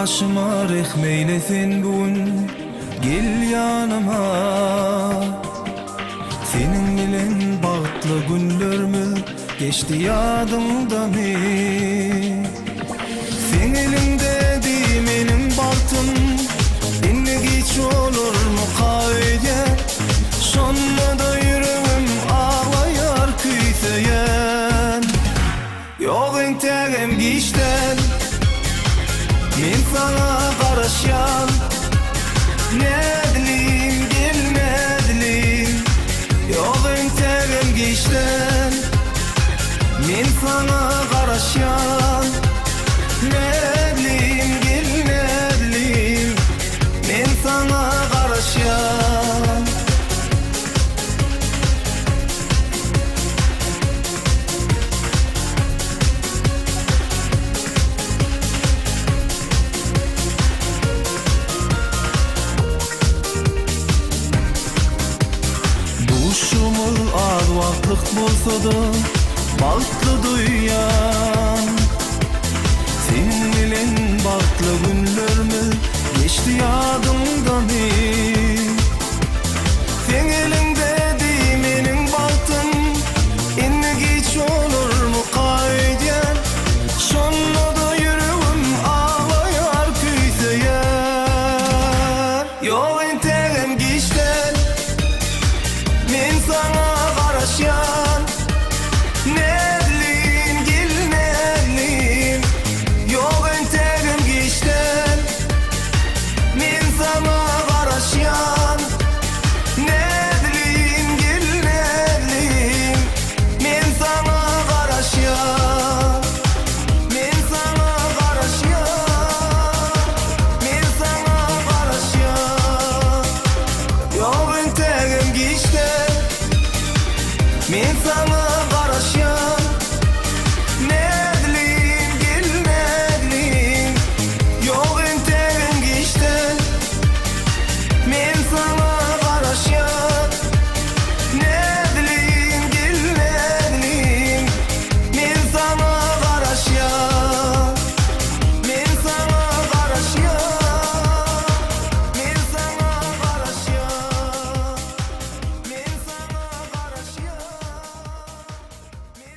Gözýaşyma rehm eýle sen bu gün, gel ýanyma. Seniň bilen bagtly günlerimiz geçdi ýadyňdamy? Seň eliňdedi meniň bagtym, indi giç bolarmyka öýdýän. Şonda-da ýüregim aglaýar küýseýän. Ýok entägem giç däl, men saňa garaşýan. Nädilim, gel nädilim, ýok entägem giç däl, men saňa garaşýan. Nädilim, gel nädilim, men saňa garaşýan. Duşumyz az wagtlyk bolsa-da, bagtly duýýan. Seniň bilen bagtly günlerimiz.